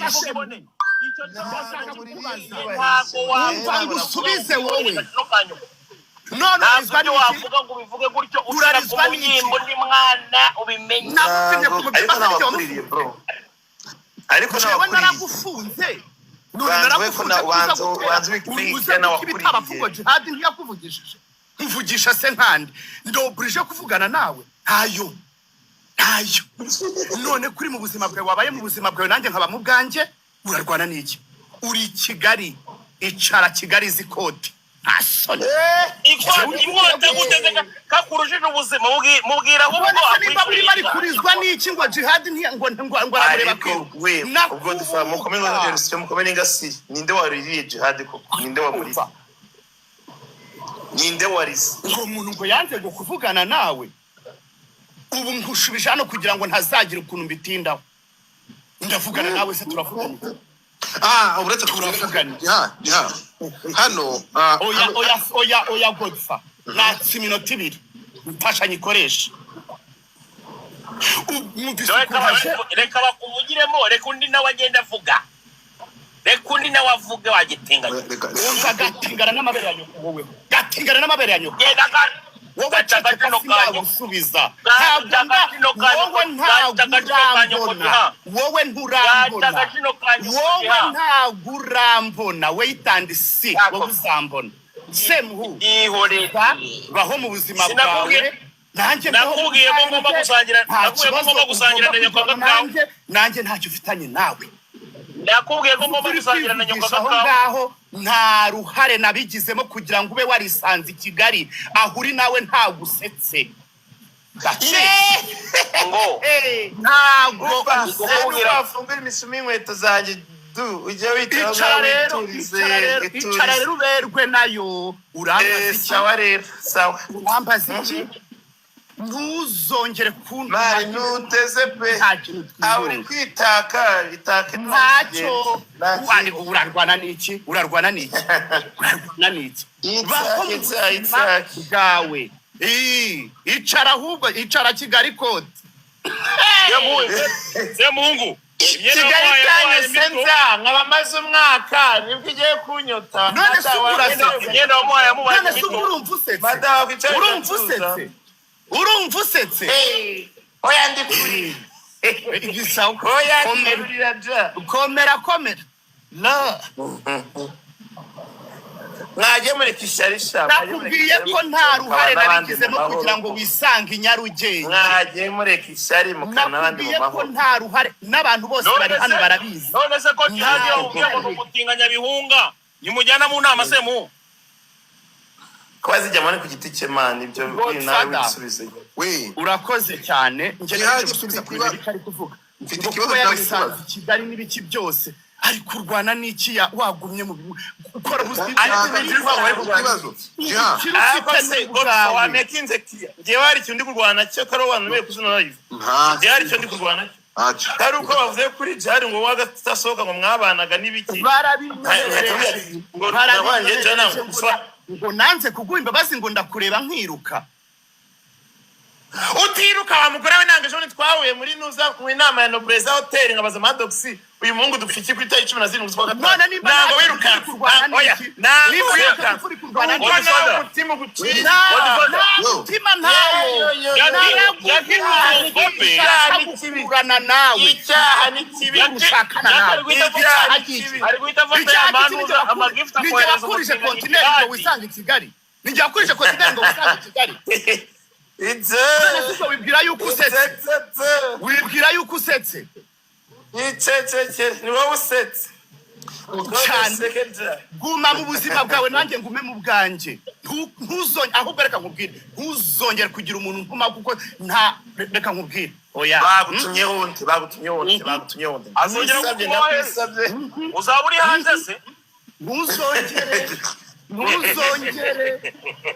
Imvugo se iboneye. Icyo Ndashaka cyo kukubaza. Ntabwo Umva wavuga ngusubize wowe. Agaciro ka nyuma. None Ntabwo urizwa ibyo n'iki? wavuga ngo ubivuge gutyo ushyira ku Urarizwa n'iki? mubyimba undi mwana, ubimenye. Nagutumye ku Ariko mubyimba se? ntawakuririye, bro, ariko Jewe ntawakuririye. naragufunze. None Banza we ko naragufunze kuza gutera banza ubike uze nawe guta ibitaba. wakuriye. Jihadi ntiyakuvugishije, nkuvugisha se nkandi ndoburije kuvugana nawe? Ntayo, ntayo. None kuri mu buzima bwawe, wabaye mu buzima bwawe, nanjye nkaba mu bwanjye. Urarwana n'iki? Uri i Kigali, icara Kigali izi koti, nta soni. Inkota guteze kakurujije ubuzima. Mubwira ahubwo. None se nimba burimo ari akwishyurira. Kurizwa n'iki ngo Jihadi ngo aramureba? Ariko we, ubwo dufa mukome n'urusyo, mukome n'ingasire. Ninde waririye Jihadi koko? Ninde wamuriye? Ninde warize? Ngo umuntu ngo yanze ngo kuvugana nawe. Ubu nkushubije hano kugira ngo ntazagira ukuntu mbitindaho. Ndavugana nawe se? Turavugana iki? Ah, uretse Turavugana. Jiha, Jiha hano, ah, Oya. Hano. Oya, oya, oya, godfa natse iminota 2, mfasha nyikoreshe. Mwumvise Reka ukuntu aje? Reka bakuvugiremo, reka undi nawe agenda avuga, reka undi nawe avuge wagitinganya. Reka, reka. Wumva, gatingana n'amabere ya nyoko wowe, gatingana n'amabere ya nyoko. Genda Wowe gaca ceceka. agaciro ka nyoko. Sindagusubiza. Gaca Ntabwo nda agaciro ka nyoko. Wowe ntabwo Gaca agaciro ka nyoko. urambona. Jiha. Wowe Gaca nturambona. agaciro ka nyoko. Wowe Jiha. ntabwo urambona, wait and see. Yako. Wowe uzambona semuhu. Ihorere. Baho mu buzima Sinakubwiye- bwawe, nanjye mbeho mu Nakubwiye ko ngomba bwanjye. gusangira- Nta nakubwiye ko kibazo ngomba gusangira ugomba na nyoko kugirana agakawa. nanjye. Nanjye ntacyo ufitanye nawe. Nakubwiye ko ngomba Uri gusangira na nyoko kwivugisha aho agakawa. ngaho, nta ruhare nabigizemo kugira ngo ube warisanze i Kigali aho uri. Nawe ntabwo usetse. That's it. Ngo Ntabwo Ndikukubwira. Wafungura imishumi y'inkweto zanjye du, ujye wicara. Icara rero. Witurize. Icara rero, icara rero, uberwe nayo. Urambaza iki? Sawa rero, sawa. Urambaza iki? Ntuzongere kuntuma. Mari ntuteze pe. Nta kintu Aho uri twiyunga. kwitaka itaka. Ntacyo. Urarwana n'iki? Urarwana n'iki? Urarwana n'iki? Baho mu Itaka, buzima itaka. bwawe. Icara ahubwo, icara Kigali koti. Semuhungu, imyenda Kigali wamuhaye itanye yamuhaye mito. Senza nkaba maze umwaka, nibwo igiye kunyota. None se ubwo urasetse? Imyenda wamuhaye yamubaye None se mito. ubwo urumva usetse? Madamu wakwicara Urumva ugatuza. usetse? Urumva usetse? Oya, ndi kuri Igisawa. Oya, ndi Komera. kurira ja. Komera, komera la. Mwajye mureka ishyari sha. Nakubwiye ko nta ruhare nabigizemo kugira ngo wisange i Nyarugenge. Mwajye mureka ishyari mukana n'abandi mu Nakubwiye ko mahoro. nta ruhare, n'abantu bose None bari hano se- barabizi. None se ko Jihadi Ntabwo. yamubwiye ngo ni umutinganya bihunga, nimujyana mu nama, Semuhungu? Kuba zijyamo ni ku giti cye, man, ibyo Godfather. nawe wibisubize. We. Urakoze cyane. Njye Jihadi, naje gusubiza mfite ku bintu Eric ari kuvuga mfite ngo ikibazo kuba nshaka yarisanze kubaza. i Kigali n'ibiki byose, ari kurwana n'iki? Wagumye mu gukora ubuzima. Ariko ibintu uri kuvuga bari kurwana. Ikibazo, Jiha. Ubukire Ariko ufite se ni Godfather, ubwawe. wamekinze kiya, njyewe hari ikintu ndi kurwana cyo kari wantumeye kuzina live? Nta Njyewe hari icyo ndi kurwana cyo ntacyo. kari uko bavuze kuri Jihadi ngo wagatasohoka, ngo mwabanaga n'ibiki. Barabinyohereje. Ngo nabanje jana. Barabinyohereje ngo nanze kuguha imbabazi, ngo ndakureba nkiruka. Utiruka wa mugore we. Nanga ejo twahuye muri nuza mu inama ya Nobreza Hotel, nkabaza Maddox, uyu muhungu dupfa iki ku itariki 17 z'ukwa gatanu? None nimba Ntabwo nta wirukanka. kintu uri kurwana Oya, n'iki? ntabwo Nimba nta wirukanka. kintu uri kurwana Kuko n'iki? nawe umutima uguciye. Nta Godfather. nta Yo. mutima ntawo. Icyaha ni kibi. Gukurana nawe. Icyaha ni kibi. Gushakana nawe. Icyaha ni kibi. Ari guhita afata Icyaha ya kibi. manuza amagift Nijye akohereza wakurije umutinganyi kontineri ngo Jihadi. wisange i Kigali. Nijye wakurije kontineri ngo wisange i Kigali. Itse. None se ubwo wibwira yuko usetse? Itse. Wibwira yuko usetse? Iceceke, ni wowe usetse. Cyane. Useke ja. Guma mu buzima bwawe, nanjye ngume mu bwanjye. Ntuzongere ahubwo, reka nkubwire, ntuzongere kugira umuntu ntuma kuko nta, reka nkubwire, oya. Bagutumye wundi, bagutumye wundi, bagutumye wundi. Azongera Ndakwisabye, kukubaho. ndakwisabye. Uzaba uri hanze se? Ntuzongere, ntuzongere.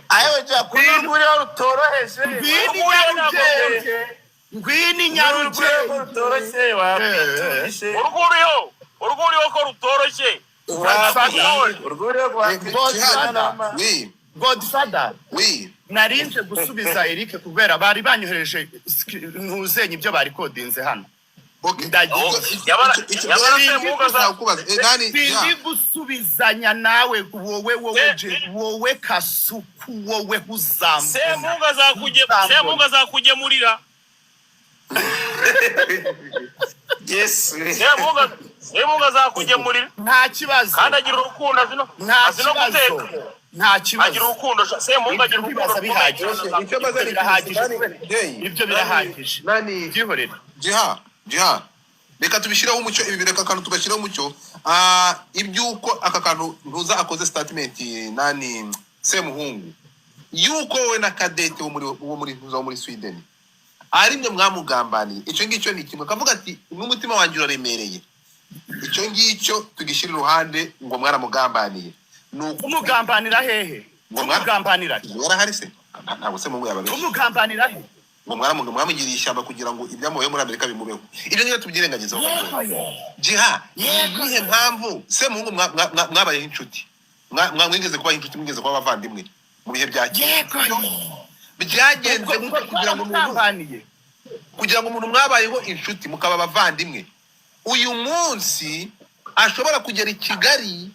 Ayewe ja, kuri urwuriho rutoroheje. Ngwino i Nyarugenge, ngwino i Urwego Nyarugenge. rutoroshye wakwiturije. Urwuriho, urwuriho ko rutoroshye. Urwuriho Jihad, we. Godfather. We. Narinje gusubiza Eric kubera bari banyohereje ntuzenye ibyo bari kodinze hano. Okay. Ndagiye. Oh, yabara Semuhungu Ntakubaza. Nani Sindi Jiha? gusubizanya nawe, wowe, wowe, Se- wowe Kasuku, wowe uzambona. Semuhungu azakugemurira. Yes. Semuhungu azakugemurira. Nta kibazo. Kandi agira urukundo, azi no Nta azi no kibazo. guteka. Nta Agira kibazo. urukundo, Semuhungu agira Ibyo urukundo bibaza rukomeye. bihagije. Icyo mbaza ni Birahagije. nani Jay? Ibyo birahagije. Nani? Byihorere. Jiha, Jiha, reka tubishyireho umucyo ibi, reka akantu tugashyiraho umucyo. Iby'uko aka kantu ntuza akoze statement, nani, Semuhungu, yuko wowe na Kadete wo muri ntuza wo muri Sweden ari mwe mwamugambaniye, icyo ngicyo ni kimwe. Akavuga ati n'umutima wanjye uraremereye, icyo ngicyo tugishyira iruhande ngo mwaramugambaniye. Ni Tumugambanira hehe? Ngo Tumugambanira he? Yarahari se? Ntabwo Semuhungu yababeshye. Tumugambanira he? Ngo mwamugiriye ishyamba kugira ngo ibyamubayeho muri Amerika bimubeho. Ibyo ngibyo tubyirengagizeho. Jiha, ni iyihe mpamvu Semuhungu mwabayeho inshuti, mwigeze kubaho inshuti, mwigeze kuba abavandimwe mu bihe bya kera, byagenze gute kugira ngo umuntu Twaragambaniye. kugira ngo umuntu mwabayeho inshuti mukaba abavandimwe, uyu munsi ashobora kugera i Kigali,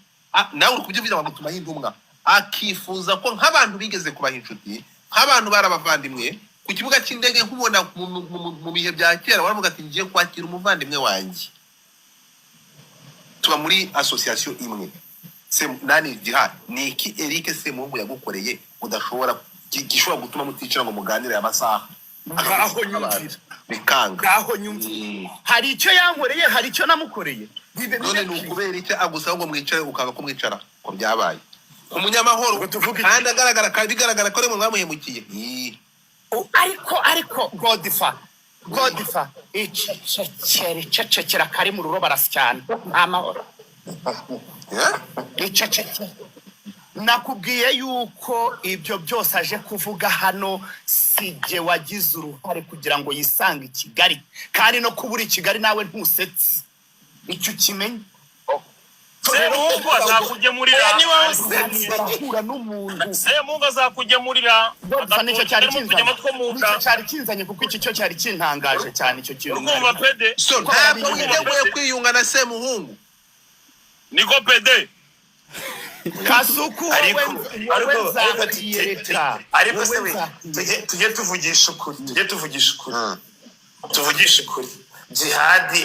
nawe uri kubyumvira, bamutumaho intumwa, akifuza ko nk'abantu bigeze kubaha inshuti, nk'abantu bari abavandimwe, ku kibuga cy'indege nkubona mu bihe bya kera waravuga ati ngiye kwakira umuvandimwe wanjye, tuba muri association imwe. Nani, Jiha, ni iki Eric Semuhungu yagukoreye udashobora gishobora gutuma muticara ngo muganire aya masaha? Ngaho nyumvira. Bikanga. Ngaho nyumvira. Hari icyo yankoreye? Hari icyo namukoreye? None ni ukubera icyo agusaba ngo mwicare ukanga ko mwicara, ko byabaye umunyamahoro Ngo tuvuge iki? kandi agaragara, kandi bigaragara ko ari mwe mwamuhemukiye? Ii. Ariko godifa, godifa, icecekere, icecekera, kari mu ruro barasyana, nta mahoro. Eh? Icecekere. Nakubwiye yuko ibyo byose aje kuvuga hano si jye wagize uruhare kugira ngo yisange i Kigali, kandi no kuba uri i Kigali nawe ntusetse, icyo ukimenye. Semuhungu azakugemurira. Oya, ni wowe usetse. Barahura n'umuntu. Semuhungu azakugemurira. Godfa, nicyo cyari kinzanye. Agatuntu two mu nda. Nicyo cyari kinzanye, kuko iki cyo cyari kintangaje cyane, icyo kintu. Urumva pede? So ntabwo witeguye kwiyunga na Semuhungu? Niko pede. Kasuku, wowe, Ariko wowe, ariko ariko nzakwiyereka. ariko Wowe se we, nzakwiyereka. tujye tuvugisha ukuri, tujye tuvugisha ukuri, tuvugishe ukuri. Jihadi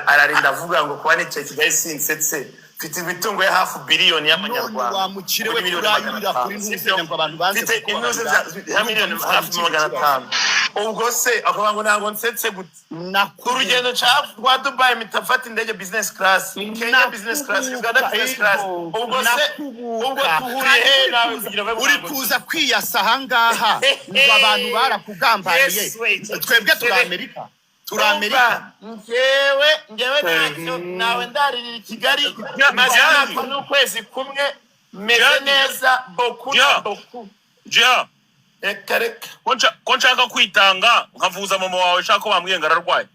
ararinda avuga ngo kuba nicaye Kigali sinsetse, mfite imitungo ya hafi biliyoni None y'amanyarwanda. wa mukire we, Muri miliyoni kurayurira 500. kuri ntuzenya ngo abantu banze Mfite kukubabarira. intuze za miliyoni hafi 500. Ubwo se akavuga ngo ntabwo nsetse gute? Urugendo nshaka rwa Dubai mpita mfata indege business class, Kenya business class, Uganda business class. Ubwo se ubwo tuhuriye he nawe kugira ngo Uri kuza kwiyasa ahangaha ngo abantu barakugambaniye. Yes, wait. Twebwe turi Amerika, turi Amerika. Njyewe ntacyo nawe ndaririra i Kigali, maze Jihadi. hafi n'ukwezi kumwe meze Jihadi. neza boku na Jihadi. boku. Jiha, Reka reka. ko nshaka kwitanga nkavuza mama wawe, nshaka ko bambwiye ngo ararwaye,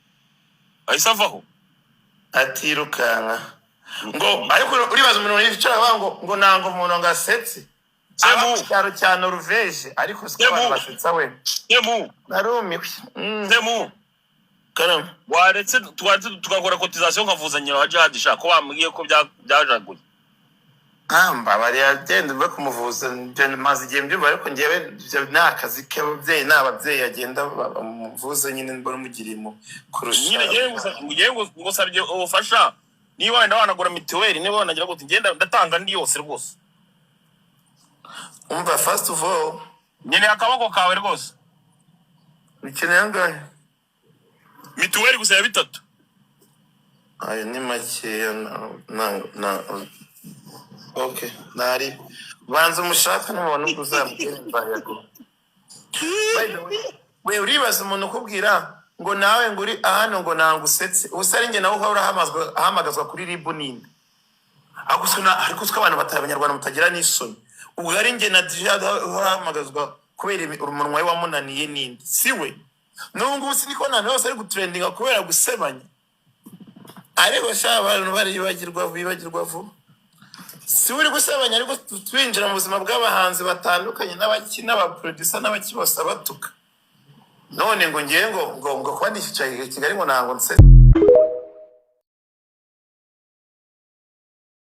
ahise avaho. Atirukanka ngo, ariko uribaza umuntu yicara avuga ngo nanga umuntu ngo asetse, aba Semu. mu cyaro cya Noruveje, ariko siko Semu. abantu basetsa we. Semu. Narumiwe. Semu. Karame. Waretse twaretse tugakora cotisation nkavuza nyina wa Jihadi, sha, ko bambwiye ko byajaguye. Mbabariya genda uve kumuvuza. Njye maze igihe mbyumva, ariko njyewe ibyo ni akazi k'ababyeyi, ni ababyeyi agenda bamuvuze nyine, mbona umugiriye mu kurusha. Nyine ngewe ngusabye ubufasha, niba wenda wanagura mituweli, niba wanagira gute, ngenda ndatanga ndi yose rwose. Umva, first of all, Nkeneye akaboko kawe rwose. Ukeneye angahe? Mituweli gusa ya bitatu. Ayo ni makeya. Na okay, ntari banza umushaka, nubona ubwo uzamubwira nzayaguha. By the way, we uribaza umuntu ukubwira ngo nawe ngo uri ahano ngo nanga usetse, ubusa ari njye nawe uhora ahamagazwa kuri RIB ninde? Ariko usiko abantu batari abanyarwanda mutagira n'isoni. Ubwo ari njye na Djihad uhora ahamagazwa kubera umunwa we wamunaniye ninde? Si we? N'ubu ngubu siniko ahantu hose ari gutrendinga kubera gusebanya. Ariko sha, abantu baribagirwa, bibagirwa vuba. Si we uri gusebanya, ariko twinjira mu buzima bw'abahanzi batandukanye n'abaki n'abaproducer n'abaki bose abatuka. None ngo ngiye ngo kuba ndicaye i Kigali ngo ntabwo nse.